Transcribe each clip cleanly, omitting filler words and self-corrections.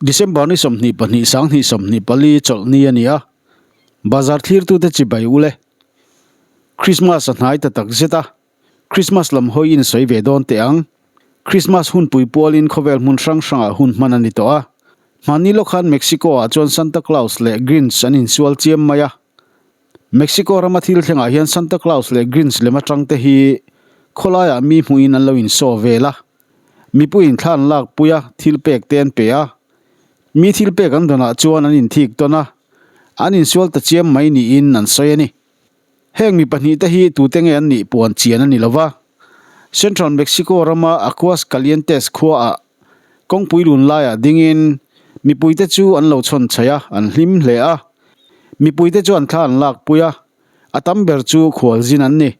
December ni 22 sang 24 chawlhni a ni a, bazar thlirtute chibai ule. Christmas a hnai ta tak zet a, Christmas lam hawi in sawi ve dawn teh ang. Christmas hunpui pualin khawvel hmun hrang hrangah hun hman a ni tawh a. Hmanni lawk khan Mexico ah chuan Santa Claus leh Grinch an insual chiam mai a. Mexico rama thil thlengah hian Santa Claus leh Grinch lem atangte hi khawlaiah mi hmuhin an lo insaw vel a. Mipuiin thla an lakpui a, thil pek te an pe a. Mi thil pek an dawnah chuan an inthik tawn a, an insual ta chiam mai niin an sawi a ni. Heng mi pahnihte hi tute nge an nih puan chian a ni lo va. Central Mexico rama Aguascalientes khuaah kawngpui lun laiah dingin mipuite chu an lo chhawn chhaih a, an hlim hle a. Mipuite chuan thla an lakpui a, a tam ber chu khualzin an ni.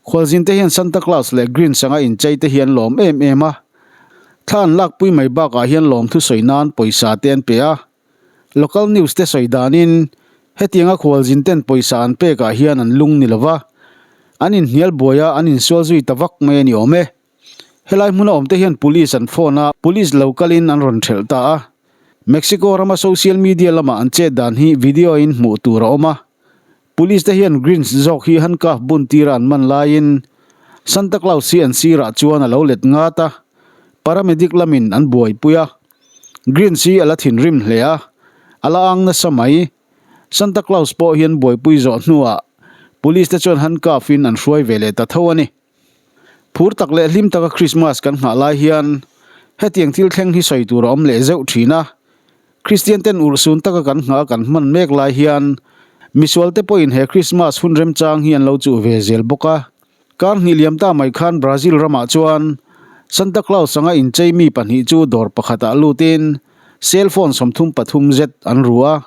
Khualzin te hian Santa Claus leh Grinch anga inchei te hi an lawm em em a. Thla an lakpui mai bakah hian lawmthu sawi nan pawisa te an pe a. Local news te sawi danin hetianga khualzin ten pawisa an pekah hian an lung ni lova, an inhnial buai a, an insual zui ta vak mai a ni awm e. Helai hmuna awmte hian police an phone a, police lo kalin an rawn thelh ta a. Mexico rama social media lama an chet dan hi video in hmuh tur a awm a. Police te hian Grinch zawk hi handcuff bun tira an man laiin Santa Claus hi an sirah chuan a lo let ngat a, paramedic lamin an buaipui a. Grinch hi a la thinrim hle a, a la ang nasa mai. Santa Claus pawh hian buaipui zawh hnuah Police te chuan handcuff in an hruai ve leh ta tho a ni. Phur tak leh hlim taka Christmas kan nghah lai hian hetiang thil thleng hi sawi tur a awm leh zeuh thin a. Kristian ten urhsun taka kan nghah kan hman mek lai hian misual te pawhin he Christmas hun remchang hi an lo chuh ve zel bawk a. Kar hnih liam ta mai khan Brazil ramah chuan Santa Claus anga inchei mi pahnih chu dawr pakhatah lutin cell phone 33 zet an ru a,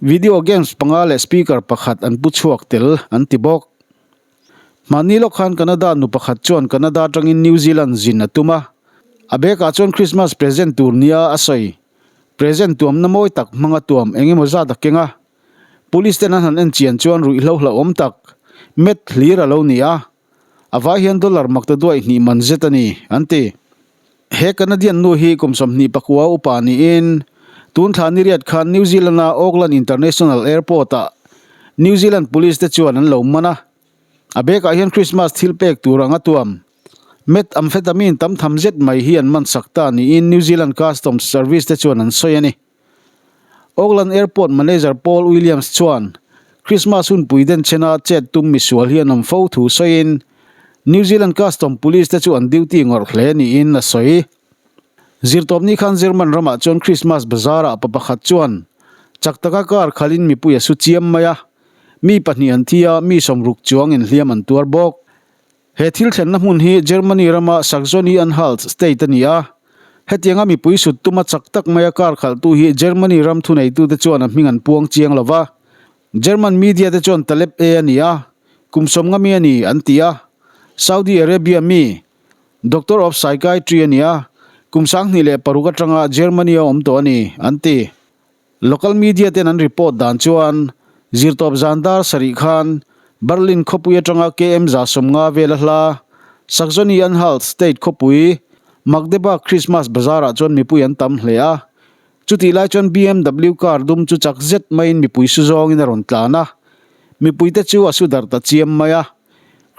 video games panga leh speaker pakhat an pu chhuak tel an ti bawk. Mahni lawk khan Canada nu pakhat chuan Canada atangin New Zealand zin a tum a, a bag-ah chuan Christmas present tur nia a sawi. Present tuamna mawi tak hmanga tuam eng emaw zat a keng a. Police ten an han en chian chuan ruihhlo hlauhawm tak, meth hlir a lo ni a. A vai hian dollar mak ta duai hnih man zet a ni, an ti. He Canadian nu hi kum 29 upa niin tun thla niriat khan New Zealand-a Auckland International Airport-ah New Zealand Police te chuan an lo man a. A bag-ah hian Christmas thil pek tur anga tuam methamphetamine tam tham zet mai hi an man sak ta niin New Zealand Customs Service te chuan an sawi a ni. Auckland Airport manager Paul Williams chuan Christmas hunpui denchhena chet tum misual hi an awm fo thu sawiin New Zealand Custom Police te chu an duty ngawrh hle niin a sawi. Zirtawpni khan German ramah chuan Christmas bazaar ah pa pakhat chuan chak taka car khalhin mipui a su chiam mai a, mi pahnih an thi a, mi sawmruk chuang inhliam an tuar bawk. He thil thlenna hmun hi Germany rama Saxony-Anhalt state a ni a. Hetianga mipui sut tuma chak tak maia car khalhtu hi Germany ram thuneitute chuan a hming an puang chiang lo va. German media te chuan Taleb A a ni a, kum sawmnga mi a ni an ti a. Saudi Arabia mi, Doctor of Psychiatry a ni a, kum 2006 atanga Germany a awm tawh a ni an ti. Local media ten an report dan chuan zirtawp zan dar sarih khan Berlin khawpui atanga KM 150 vel a hla Saxony-Anhalt state khawpui Magdeburg Christmas bazaar ah chuan mipui an tam hle a. Chutih lai chuan BMW car dum chu chak zet maiin mipui su zawngin a rawn tlan a. Mipuite chu a su dar ta chiam mai a.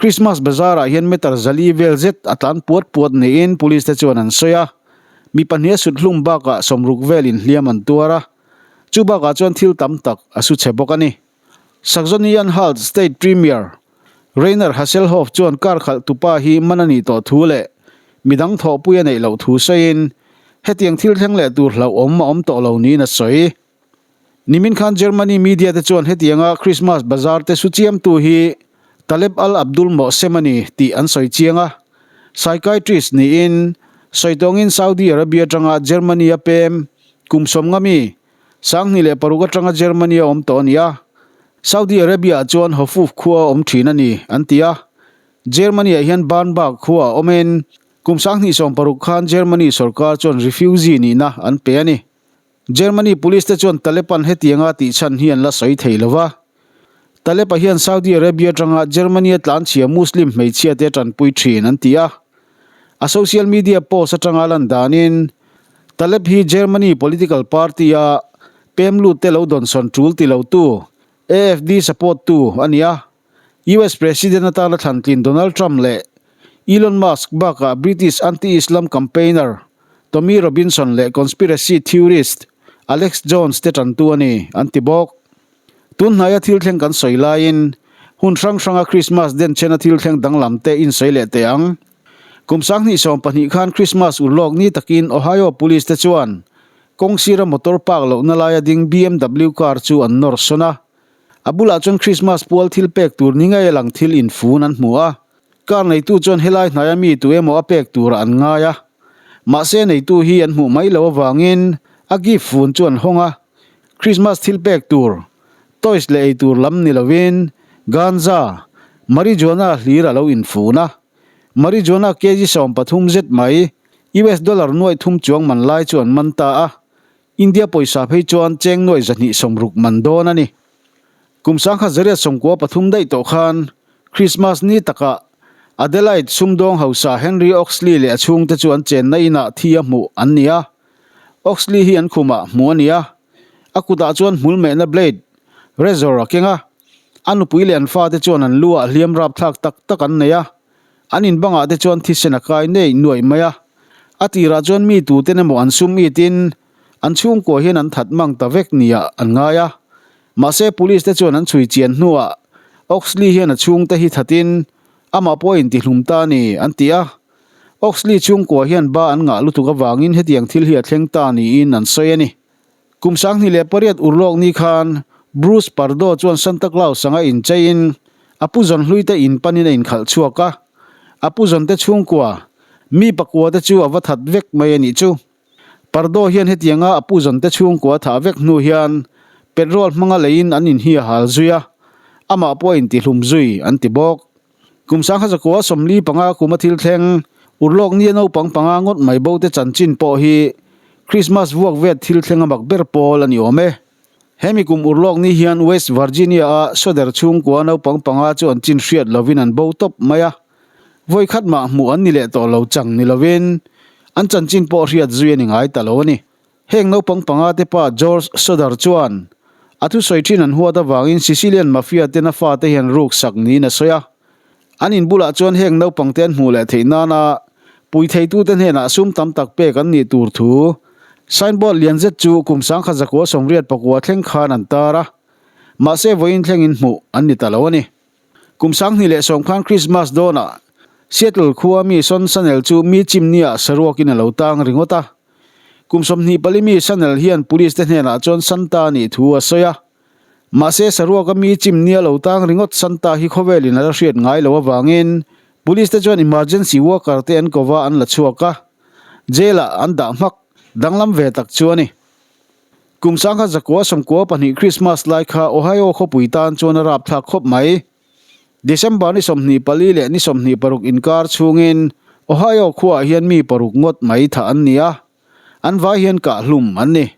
Christmas bazaar ah hian meter 400 vel zet a tlan puat puat niin police te chuan an sawi a. Mi pahnih a sut hlum bakah 60 vel inhliam an tuar a, chu bakah chuan thil tam tak a su chhe bawk a ni. Saxony-Anhalt State Premier Reiner Haseloff chuan car khalh tupa hi man a nih tawh thu leh midang thawhpui a neih loh thu sawiin hetiang thil thleng leh tur hlauhawm a awm tawh lo niin a sawi. Nimin khan Germany media te chuan hetianga Christmas bazaar te su chiamtu hi Taleb Al Abdul Mohsem a ni tih an sawi chiang a. Psychiatrist niin sawi tawngin Saudi Arabia atanga Germany a pem kum 50 mi, 2006 atanga Germany a awm tawh a ni a. Saudi Arabia ah chuan Hofuf khua a awm thin a ni an ti a. Germany ah hian Barnbach khua a awmin kum 2016 khan Germany sorkar chuan refugee nihna an pe a ni. Germany police te chuan Taleban hetianga tih chhan hi an la sawi thei lo va. Taleb-a hian Saudi Arabia atanga Germany-a tlanchhia Muslim hmeichhia te a tanpui thin an ti a. A social media post atanga lan danin, Taleb hi Germany political party-a pem lutte lo dawnsawn tul ti lotu, AfD support-tu a ni a. US President atana thlantlin Donald Trump leh Elon Musk bakah British anti-Islam campaigner Tommy Robinson leh conspiracy theorist Alex Jones te tantu a ni, an ti bawk. Tun hnaia thil thleng kan sawi laiin hun hrang hranga Krismas denchhena thil thleng danglam te insawi leh teh ang. Kum 2012 khan Krismas urlawk ni takin Ohio Police te chuan kawng sira motor park lohna laia ding BMW car chu an nawr sawn a. A bulah chuan Krismas pual thil pek tur ni ngei lang thil infun an hmu a. Car neitu chuan helai hnaia mi tu emaw a pek turah an ngai a. Mahse neitu hi an hmuh mai loh avangin a gift fun chu an hawng a. Krismas thil pek tur, toys leh ei tur lam ni lovin ganja, marijuana hlir a lo infun a. Marijuana kg 13 zet mai, US dollar nuaih thum chuang man lai chu an man ta a. India pawisa phei chuan cheng nuaih 260 man dawn a ni. Kum 1993 daih tawh khan Christmas ni takah Adelaide sumdawng hausa Henry Oxley leh a chhungte chu an chenna inah thi a hmuh an ni a. Oxley hi an khumah hmuh a ni a. A kutah chuan hmul mehna blade, razor a keng a. A nupui leh an fate chuan an lu ah hliam rapthlak tak tak an nei a. An in bangah te chuan thisen a kai nei nuaih mai a. A tirah chuan mi tuten emaw an sum itin an chhungkua hian an that mang ta vek niah an ngai a. Mahse police te chuan an chhui chian hnuah Oxley hian a chhungte hi thatin amah pawh a intihlum ta a ni an ti a. Oxley chhungkua hian ba an ngah lutuk avangin hetiang thil hi a thleng ta niin an sawi a ni. Kum 2008 urlawk ni khan Bruce Pardo chuan Santa Claus anga incheiin a pu zawn hluite in panin a inkhalh chhuak a, a pu zawnte chhungkua mi pakua te chu a va that vek mai a nih chu. Pardo hian hetianga a pu zawnte chhungkua a thah vek hnu hian petrol hmanga leiin an inhi a hal zui a, amah pawh a intihlum zui an ti bawk. Kum 1945 kuma thil thleng, urlawk nia naupang panga ngawt mai bo te chanchin pawh hi Krismas vuak vet thil thleng a mak ber pawl a ni awm e. Hemi kum urlawk ni hian West Virginia-a Soder chhungkua naupang panga chu an chin hriat lovin an bo tawp mai a. Vawi khat mah hmuh an ni leh tawh lo chang ni lovin an chanchin pawh hriat zui a ni ngai ta lo a ni. Heng naupang panga te pa George Sodder chuan a thusawi thin an huat avangin Sicilian Mafia ten a fate hian ruk sak niin a sawi a. An in bulah chuan heng naupang te an hmuh leh theih nana pui theitute hnenah sum tam tak pek an nih tur thu signboard lian zet chu kum 1989 thleng khan an tar a, mahse vawiin thlengin hmuh an ni ta lo a ni. Kum 2010 khan Christmas dawnah Seattle khua mi Son Sanel chu mi chimniah saruakin a lo tang ringawt a. Kum 24 mi Sanel hian police te hnenah chuan Santa nih thu a sawi a. Mahse saruaka mi chimnia lo tang ringawt Santa hi khawvelin a la hriat ngai lo avangin police te chuan emergency worker te an kova an la chhuak a, jail ah an dah hmak danglam ve tak chu a ni. Kum 1992 Christmas lai kha Ohio khawpui tan chuan a rapthlak khawp mai. December ni 24 leh ni 26 inkar chhungin Ohio khuaah hian mi paruk ngawt mai thah an ni a, an vai hian kah hlum an ni.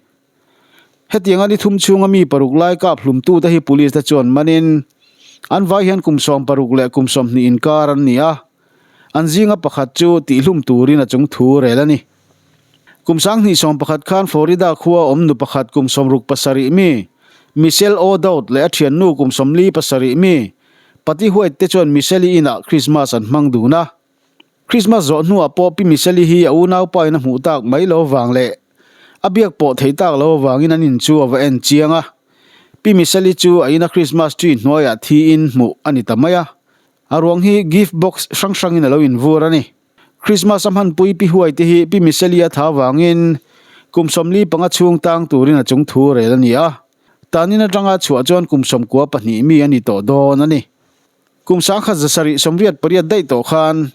Hetianga ni thum chhunga mi paruk lai kap hlumtute hi police te chuan manin an vai hian kum 60 leh kum 20 inkar an ni a, an zinga pakhat chu tihhlum turin a chung thu rel a ni. Kum 2011 khan Florida khua awm nu pakhat kum 67 mi Michelle O'Dowd leh a thiannu kum 47 mi Patty White te chuan Michelle-i inah Christmas an hmang dun a. Christmas zawh hnuah pawh Pi Michelle-i hi a unaupa in a hmuh tak mai lo avang leh a biak pawh thei tak lo avangin an in chu a va en chiang a. Pi Michelle-i chu a ina Christmas tree hnuaiah thiin hmuh a ni ta mai a. A ruang hi gift box hrang hrangin a lo invur a ni. Christmas a hmanpui Pi Huai te hi Pi Michelle-i a tha avangin kum 45 chhung tang turin a chung thu rel a ni a. Tanin atanga chhuah chuan kum 92 mi a ni tawh dawn a ni. Kum 1788 daih tawh khan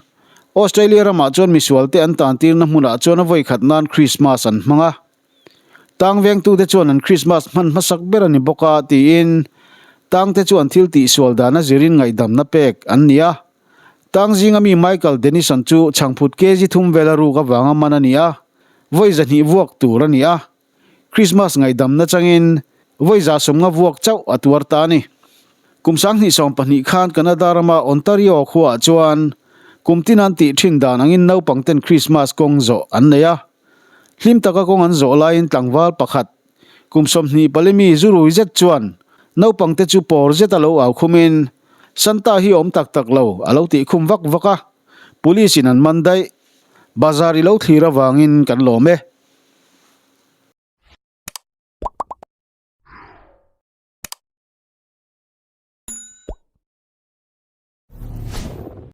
Australia ramah chuan misualte an tantirna hmunah chuan a vawikhat nan Christmas an hmang a. Tang vengtute chuan an Christmas hman hmasak ber a ni bawk a tiin tangte chu an thil tihsual dan a zirin ngaihdamna pek an ni a. Tang zinga mi Michael Denison chu chhangphut kg thum vela ruk avanga man a ni a, vawi 200 vuak tur a ni a. Christmas ngaihdamna changin vawi 150 vuak chauh a tuar ta a ni. Kum 2012 khan Canada rama Ontario khuaah chuan kum tin an tih thin dan angin naupangten Christmas kawng zawh an nei a. Hlim taka kawng an zawh laiin tlangval pakhat, kum 24 mi zu rui zet chuan naupangte chu pawr zet a lo au khumin, Santa hi awm tak tak lo, a lo tih khum vak vak a. Police in an man daih. Bazar i lo thlir avangin kan lawm e.